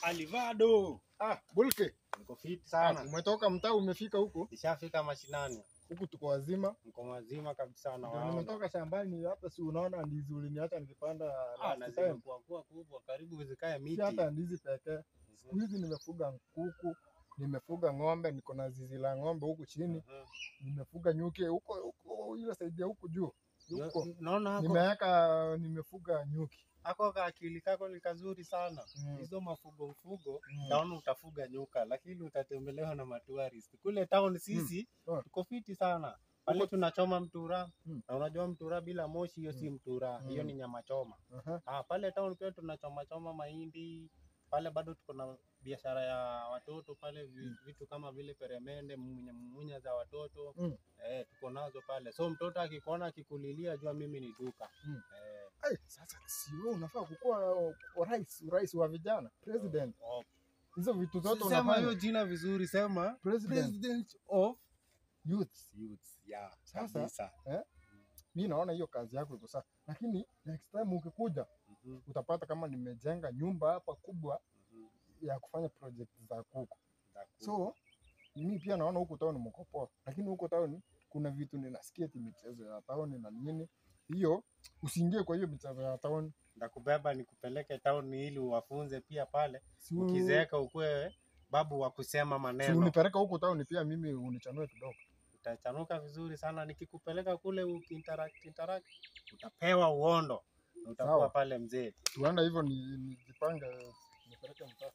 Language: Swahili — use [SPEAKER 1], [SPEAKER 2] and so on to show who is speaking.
[SPEAKER 1] Alivado.
[SPEAKER 2] Ah, Bulke.
[SPEAKER 1] Niko fit sana.
[SPEAKER 2] Umetoka mtaa umefika huku?
[SPEAKER 1] Nishafika mashinani.
[SPEAKER 2] Huku tuko wazima.
[SPEAKER 1] Mko wazima kabisa na
[SPEAKER 2] Ndio
[SPEAKER 1] wao.
[SPEAKER 2] nimetoka shambani hapa, si unaona ndizi uliniacha nikipanda
[SPEAKER 1] Ah, na
[SPEAKER 2] last time.
[SPEAKER 1] zimekuwa kuwa kubwa karibu zikae
[SPEAKER 2] Si
[SPEAKER 1] miti.
[SPEAKER 2] hata ndizi pekee. Siku hizi nimefuga kuku, nimefuga ng'ombe, niko na zizi la ng'ombe huku chini, nimefuga nyuki huko huko ile side ya huku juu. Huko.
[SPEAKER 1] Naona hako
[SPEAKER 2] Nimeweka nimefuga nyuki.
[SPEAKER 1] hako ka akili kako ni kazuri sana. Hizo mafugo mfugo naona utafuga nyoka lakini utatembelewa na matourist. Kule town sisi tuko fiti sana. Pale tunachoma mtura na unajua mtura bila moshi hiyo si mtura, hiyo ni nyama choma. Ah, pale town pia tunachoma choma mahindi pale, bado tuko na biashara ya watoto pale, vitu kama vile peremende, mumunya mumunya za watoto tuko nazo pale. So mtoto akikuona akikulilia, jua mimi ni duka.
[SPEAKER 2] Ai, sasa si wewe unafaa kukuwa rais, rais wa vijana, president.
[SPEAKER 1] Oh.
[SPEAKER 2] Hizo vitu zote
[SPEAKER 1] Sema hiyo
[SPEAKER 2] unafanya.
[SPEAKER 1] jina vizuri, sema
[SPEAKER 2] President
[SPEAKER 1] President of
[SPEAKER 2] youth.
[SPEAKER 1] Youths. Yeah,
[SPEAKER 2] Sasa,
[SPEAKER 1] kabisa.
[SPEAKER 2] Mi naona hiyo kazi yako iko sawa, lakini next time ukikuja utapata kama nimejenga nyumba hapa kubwa ya kufanya project za kuku.
[SPEAKER 1] Za kuku.
[SPEAKER 2] So mi pia naona huku town mko poa, lakini huku town kuna vitu ninasikia ati michezo ya town na nini hiyo, usiingie kwa hiyo michezo ya town.
[SPEAKER 1] Ndakubeba nikupeleke town ili uwafunze pia pale,
[SPEAKER 2] Si
[SPEAKER 1] ukizeeka ukuwe babu wa kusema
[SPEAKER 2] si
[SPEAKER 1] maneno.
[SPEAKER 2] unipeleka huku town pia mimi unichanue kidogo.
[SPEAKER 1] Utachanuka vizuri sana nikikupeleka kule, ukiinteract interact utapewa uondo na utakuwa
[SPEAKER 2] Sawa.
[SPEAKER 1] pale mzee.
[SPEAKER 2] Tuenda hivyo nijipange nipeleke mtaa.